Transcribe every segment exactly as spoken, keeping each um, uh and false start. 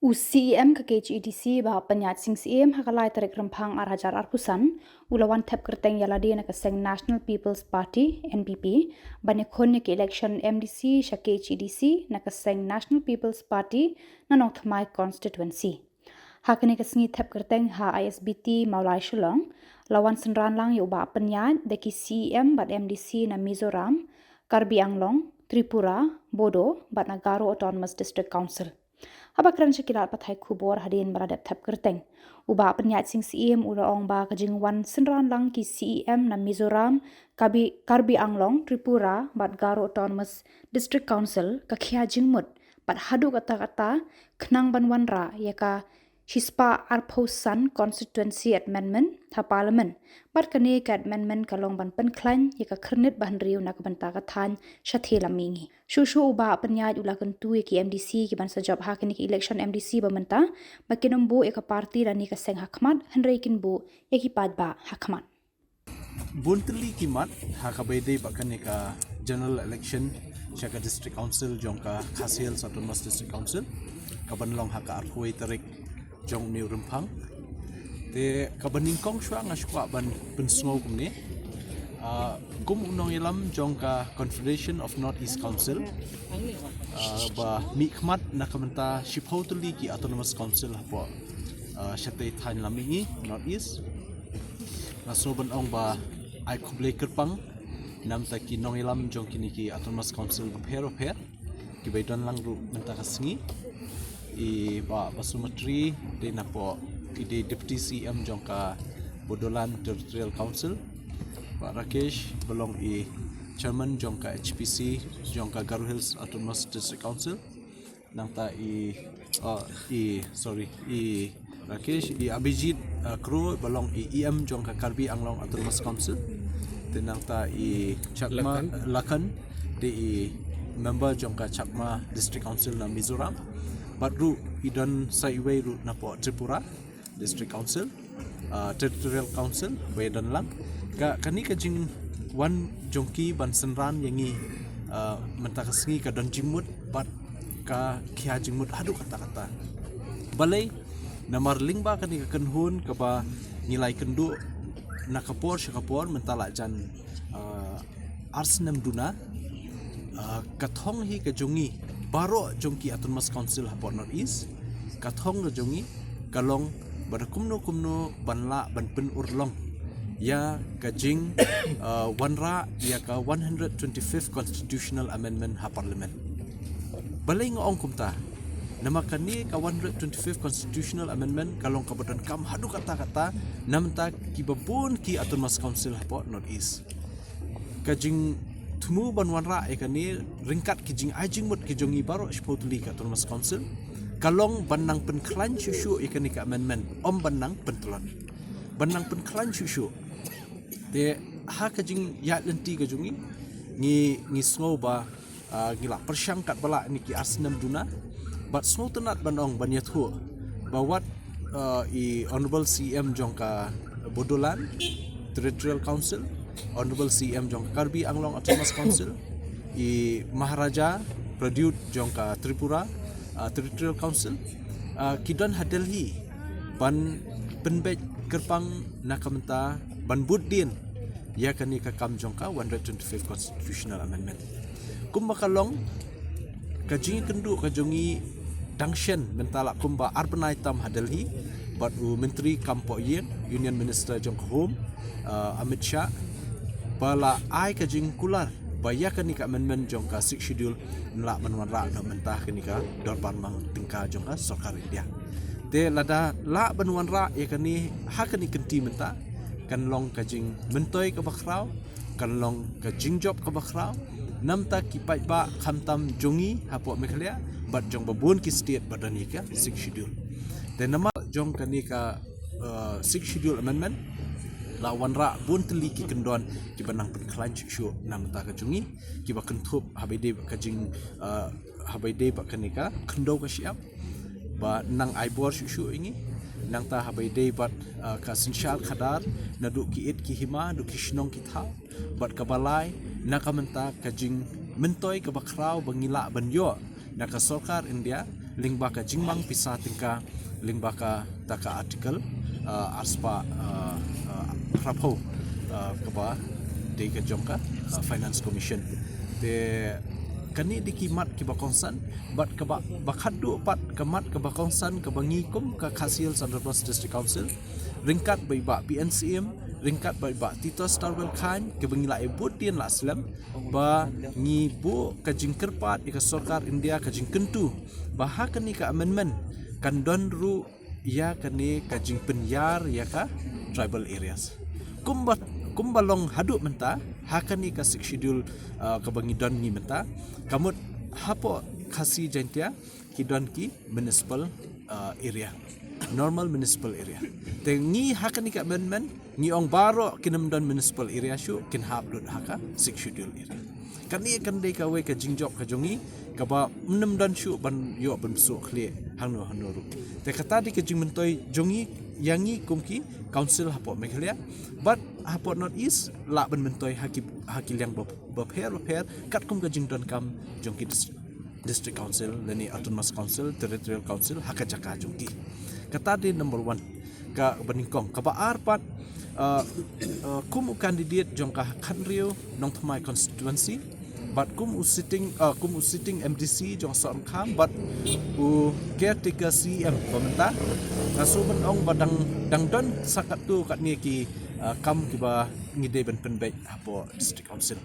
U C E M ka K H A D C Bah Pynïaid Sing Syiem ha ka lai tarik Rymphang ar hajar arphew san u la wan thep kyrteng ïa lade na ka seng National People's Party, N P P, ban ïakhun ïa ka election M D C sha K H A D C na ka seng National People's Party na Nongthymmai Constituency. Ha kane ka sngi thep kyrteng ha I S B T Mawlai Shillong, la wan synran lang ïa u Bah Pynïaid da ki C E M bad M D C na Mizoram, Karbi Anglong, Tripura, Bodo bad na Garo Autonomous District Council. Haba kren sha ki lad pathai khubor hadien ba la dep thep kyrteng, u Bah Pynïaid Sing Syiem u la ong ba ka jingwan synran lang ki C E M na Mizoram, Karbi, Karbi Anglong, Tripura bad Garo Autonomous District Council ka khia jingmut bad haduh katta katta khnang ban wanrah ïa ka shispah arphew san constituency amendment ha Parliament. Bad kane ka amendment ka long ban pynkhlaiñ ïa ka khyrnit ba hynriew na ka bynta ka thaiñ shatei lam mihngi. Shuh shuh u Bah Pynïaid u la kyntu ïa ki M D C kiban sa jop ha kane ka election M D C ba mynta ba kin ym buh ïa ka party lane ka seng ha khmat, hynrei kin buh ïa ki paidbah ha khmat. Bun tylli ki mat ha kaba ïadei bad kane ka general election sha ka District Council jong ka Khasi Hills Autonomous District Council, kaban long ha ka arphew wei tarik jong une u Rymphang. Te kaba nyngkong shuwa nga sngewkwah ban pynsngew kumne. Ah, kum u nongïalam jong ka Confederation of North East Council, ah, ba mihkhmat na ka bynta shiphew tylli ki Autonomous Council hapoh, ah, shatei thaiñ lam mihngi, North East. Nga sngew ban ong ba ai khublei kyrpang na ka bynta ki nongïalam jong kine ki Autonomous Council bapher bapher kiba ïadon lang ruh mynta ka sngi. I Bah Basumati dei napoh, i dei Deputy C E M jong ka Bodoland Territorial Council. Bah Rakesh ba long i Chairman jong ka H P C jong ka Garo Hills Autonomous District Council. Nangta i, uh, i, sorry, i Rakesh, i Abhijit, uh, Kro ba long i E M jong ka Karbi Anglong Autonomous Council. Te nangta i Chakma Lakan. Lakan, dei i member jong ka Chakma District Council na Mizoram. Bad ruh i don sa iwei ruh napoh Tripura District Council, ah, Territorial Council ba ïadon lang. Ka, kane ka jingwan jong ki ban synran ïa ngi, ah, mynta ka sngi ka don jingmut bad ka khia jingmut haduh katta katta. Balei? Namar lyngba kane ka kynhun kaba ngi la ïakynduh na ka por sha ka por mynta la jan, ah, ar snem duna, ah, ka thong hi ka jong ngi baroh jong ki Autonomous Council hapoh North East, ka thong ka jong ngi ka long ba da kumno kumno ban lah ban pynurlong ïa ka jing, ah, wanrah ïa ka one hundred twenty-fifth Constitutional Amendment ha Parliament. Balei nga ong kumta? Namar kane ka one hundred twenty-fifth Constitutional Amendment ka long kaba donkam haduh katta katta na ka bynta kiba bun ki Autonomous Council hapoh North East. Ka jingthmu ban wanrah ïa kane ryngkat ki jingai jingmut ki jong ngi baroh shiphew tylli ki Autonomous Council ka long ban nang pynkhlaiñ shuh shuh ïa kane ka amendment, ym ban nang pyntlot. Ban nang pynkhlaiñ shuh shuh. Te ha ka jingïaid lynti ka jong ngi, ngi, ngi sngew ba, ah, ngi la pyrshang katba lah kine ki ar snem duna. Bad sngewtynnat ban ong ban ïathuh ba wat, ah, i Honourable C E M jong ka Bodoland Territorial Council, Honourable C E M jong ka Karbi Anglong Autonomous Council, i Maharaja Pradyut jong ka Tripura, ah, Territorial Council, ah, ki don ha Delhi ban pynbeit kyrpang na ka bynta ban bud dien ïa kane ka kam jong ka one hundred twenty-fifth Constitutional Amendment. Kumba ka long, ka jingïakynduh ka jong ngi dang shen mynta la kumba ar bnai tam ha Delhi bad u Myntri Kam Pohïing, Union Minister jong ka Home, ah, Amit Shah, ba la ai ka jingkular ba ïa kane ka amendment jong ka Sixth Schedule yn lah ban wanrah noh mynta ha kane ka dorbar mang tyngka jong ka Sorkar India. Te lada lah ban wanrah ïa kane ha kane ka kynti mynta, kan long ka jingmyntoi kaba khraw, kan long ka jingjop kaba khraw na ka bynta ki paidbah khamtam jong ngi hapoh Meghalaya bad jong ba bun ki state ba don ïa ka Sixth Schedule. Te namar jong kane ka, uh, Sixth Schedule Amendment la wanrah bun tylli ki kyndon kiba nang pynkhlaiñ shuh shuh na ka bynta ka jong ngi, kiba kynthup haba ïadei bad ka jing, uh, haba ïadei bad kane ka khyndew ka shyiap ba nang ai bor shuh shuh ïa ngi. Nangta haba ïadei bad, ah, ka synshar khadar naduh ki it ki hima, naduh ki shnong ki thaw. Bad kaba lai, na ka bynta ka jingmyntoi kaba khraw ba ngi lah ban ïoh na ka Sorkar India Lyngba ka jingmang pisa tyngka lyngba kata ka article, uh, arspah, uh, uh, phraphew, uh, kaba dei ka jong ka, uh, Finance Commission. Te kane dei ki mat kiba kongsan, bad kaba, ba khatduh pat ka mat kaba kongsan kaba ngi kum ka Khasi Hills Autonomous District Council, ryngkat bad i bah P N C M, ryngkat bad i bah Titosstarwell Chyne, kaba ngi la ai bud dien la slem, ba ngi buh ka jingkyrpad ïa ka sorkar India ka jingkyntu ba ha kane ka amendment kan don ruh ïa kane ka jingpynïar ïa ka tribal areas. Kumba, kumba long haduh mynta, ha kane ka Sixth Schedule, uh, kaba ngi don ngi mynta, ka mut hapoh Khasi Jaintia ki don ki municipal, uh, area, normal municipal area. Te ngi ha kane ka amendment ngi ong baroh kin ym don municipal area shuh, kin hap lut ha ka Sixth Schedule area. Kane kan dei kawei ka jingjop ka jong ngi kaba ym don shuh ban ïoh ban pynsuh khlieh hangno hangno ruh. Te kata dei ka jingmyntoi jong ngi ïa ngi kum ki council hapoh Meghalaya, bad hapoh North East lah ban myntoi ha ki, ha ki liang bapher bapher katkum ka jingdonkam jong ki dis-, District Council lane Autonomous Council, Territorial Council ha ka jaka jong ki. Kata dei number one, kaba nyngkong. Kaba ar pat, uh, uh, kum u candidate jong ka Khatriew Nongthymmai constituency, bad kum u sitting, uh, kum u sitting M D C jong Sohryngkham, bad u caretaker C E M ba mynta, nga sngew ban ong ba dang, dang don sa katto katne ki, uh, kam kiba ngi dei ban pynbeit hapoh District Council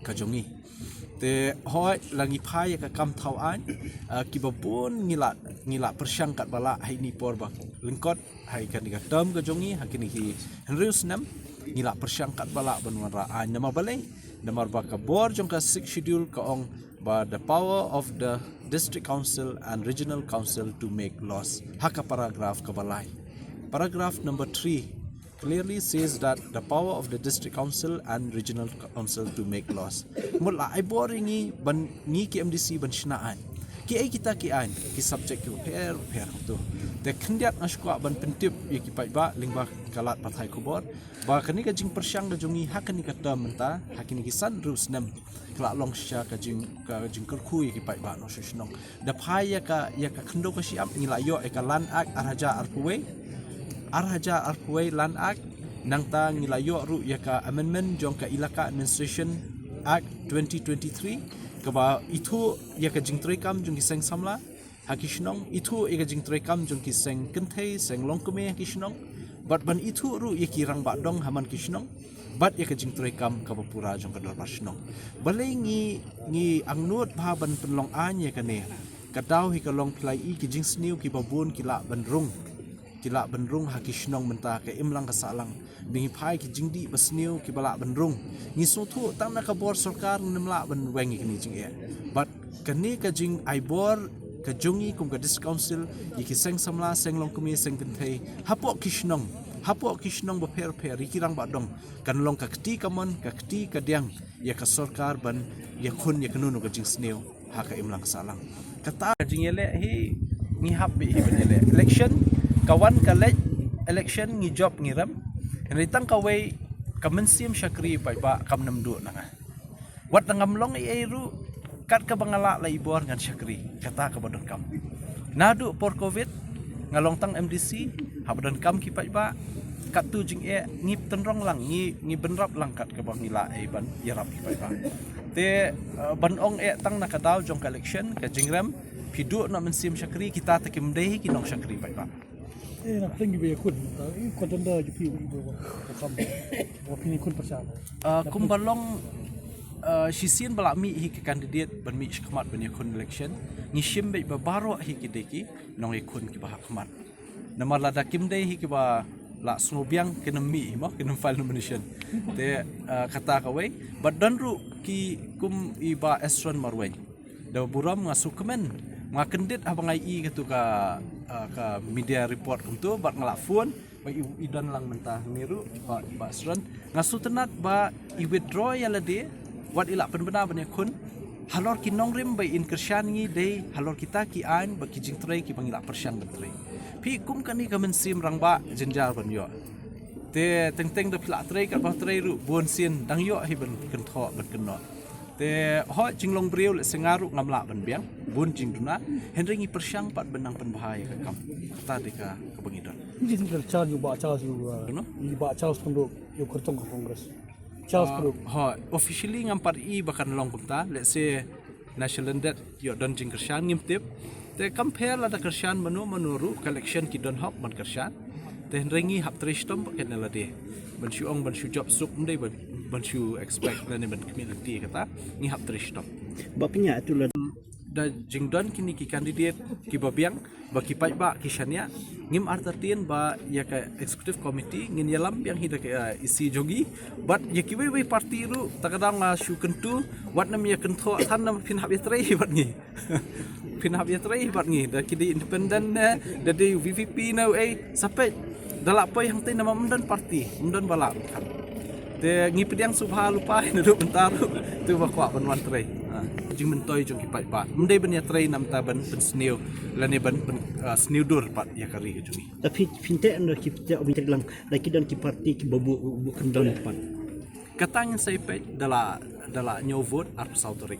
ka jong ngi. Te hooid la ngi phai ïa ka kam thaw aiñ, uh, kiba bun ngi la, ngi la pyrshang katba lah ha ine i por ba lyngkot ha kane ka term ka jong ngi, ha kine ki hynriew snem ngi la pyrshang katba lah ban wanrah aiñ. Namar balei? Namar ba ka bor jong ka Sixth Schedule ka ong ba the power of the District Council and Regional Council to make laws, ha ka paragraph kaba lai. Paragraph number three clearly says that the power of the District Council and Regional Council to make laws. Mut la ai bor ïa ngi ban, ngi ki M D C ban shna aiñ. Kiei kita ki aiñ? Ki subject kiba pher pher hangto. Te khyndiat nga sngewkwah ban pyntip ïa ki paidbah lyngba ka lad pathai khubor ba kane ka jingpyrshang ka jong ngi ha kane ka term mynta, ha kine ki san hynriew snem, ka la long shisha ka jing, ka jingkyrkhu ïa ki paidbah nongshong shnong. Da phai ïa ka, ïa ka khyndew ka shyiap ngi la ïoh ïa ka Land Act ar hajar arphew wei, ar hajar arphew wei Land Act, nangta ngi la ïoh ruh ïa ka amendment jong ka Elaka Administration Act twenty twenty-three, kaba ithuh ïa ka jingtreikam jong ki seng samla ha ki shnong, ithuh ïa ka jingtreikam jong ki seng kynthei, seng longkmie ha ki shnong, bad ban ithuh ruh ïa ki rangbah dong ha man ki shnong, bad ïa ka jingtreikam kaba pura jong ka dorbar shnong. Balei ngi, ngi angnud bha ban pynlong aiñ ïa kane? Ka daw hi ka long phi la ïohi ki jingsniew kiba bun ki lah ban rung, ki lah ban rung ha ki shnong mynta, ka imlang ka sahlang. Ba ngi phai ki jingdih basniew kiba lah ban rung. Ngi sngewthuh tang na ka bor sorkar ngim lah ban weng ïa kine ki jingeh. Bad kane ka jingai bor ka jong ngi kum ka District Council ïa ki seng samla, seng longkmie, seng kynthei hapoh ki shnong, hapoh ki shnong bapher bapher, ïa ki rangbah dong, kan long ka kti kamon, ka kti kadiang ïa ka sorkar ban ïakhun ïa kano kano ka jingsniew ha ka imlang ka sahlang. Kata ka jingïaleh hi ngi hap beit hi ban ïaleh. Election ka wan ka leit, election ngi jop ngi rem. Hynrei tang kawei, ka mynsiem shakri paidbah kam nym duh na nga. Wat la ngam long ei ei ruh, kat kaba nga lah la i bor ngan shakri, kata kaba donkam. Naduh por covid nga long tang M D C, haba donkam ki paidbah, katto jingeh ngi tynrong lang, ngi, ngi bynrap lang kat kaba ngi lah ei ban ïarap ki paidbah. Te, eh, ban ong eh tang na ka daw jong ka election, ka jingrem, phi duh noh mynsiem shakri, kita te kim dei hi ki nongshakri paidbah. Eh, na pdeng ki ba ïakhun, eh, contender jong phi, ba, ba, ba kam, ba phi ïakhun pyrshah. Ah, kumba long, ah, shisien ba la mih hi ki candidate ban mih shakhmat ban ïakhun election, ngi shim beit ba baroh hi ki dei ki nongïakhun kiba ha khmat. Namar lada kim dei hi kiba la sngewbiang kin ym mih hi mo, kin ym file nomination. Te, ah, kata kawei, bad don ruh ki kum i Bah Esron Marwein. Da burom nga sngewkmen, nga kyndit haba nga ïohi katu ka, ah, ka media report kumtu, bad nga la phone, ba i, i don lang mynta hangne ruh, Bah, Bah Esron. Nga sngewtynnat ba i withdraw ïa lade, wat i la pynbna ban ïakhun, halor ki nongrim ba in kyrshan ngi dei halor kita ki aiñ bad ki jingtrei kiba ngi la pyrshang ban trei. Phi, kum kane ka mynsiem rangbah jynjar ban ïoh. Te teng teng da phi la trei katba trei ruh, bun sien dang ïoh hi ban kynthoh ban kynnoh. Te hooid, jinglong briew lehse nga ruh ngam lah ban biang bun jingduna, hynrei ngi pyrshang pat ban nang pynbha ïa ka kam. Kata dei ka, kaba ngi don. Ngi jin kyrshan ïa u Bah Charles, ïa u, uh, Kano? Ïa u Bah Charles Pynrop, ïa u kyrtong ka Congress. Charles Ah, Pynrop. Hooid, officially ngam pat i ba kan long kumta, lehse na shalyndet ïoh don jingkyrshan ngim tip. Te kam pher lada kyrshan mano mano ruh, ka election ki don hok ban kyrshan. Te hynrei ngi hap trei shitom bad kane lade. Ban shu ong ban shu jop suk, ym dei ban, ban shu expect lane ban khmih lynti kata. Ngi hap trei shitom. Ba pynïaid tu la. Da jingdon kine ki candidate kiba biang, ba ki paidbah ki shaniah, ngim artatien ba ïa ka executive committee ngin ïalam biang hi da ka, eh, E C jong ngi. Bad ïa kiwei wei party ruh, ta ka daw nga shu kyntu, wat nym ïa kynthoh than, nym phin hap ïatrei hi bad ngi. Phin hap ïatrei hi bad ngi, da ki dei independent ne, da dei V P P ne, eh, sa peit. Da lah poi hangtei namar ym don party, ym don ba lah. Te ngi pdiang sngewbha lypa hi naduh mynta ruh, to ba kwah ban wan trei. Ha. Jingmyntoi jong ki paidbah. Ym dei ban ïatrei namar ban pynsniew, lane ban pyn, ah, sniew dur pat ïa ka ri ka jong ngi. Ta phi, phi teh na ki teh, ym teh lang, da ki don ki party kiba buh, buh kyndon pat. Kata ngin sa ïa peit da la, da la ñiew vote arphew saw tarik.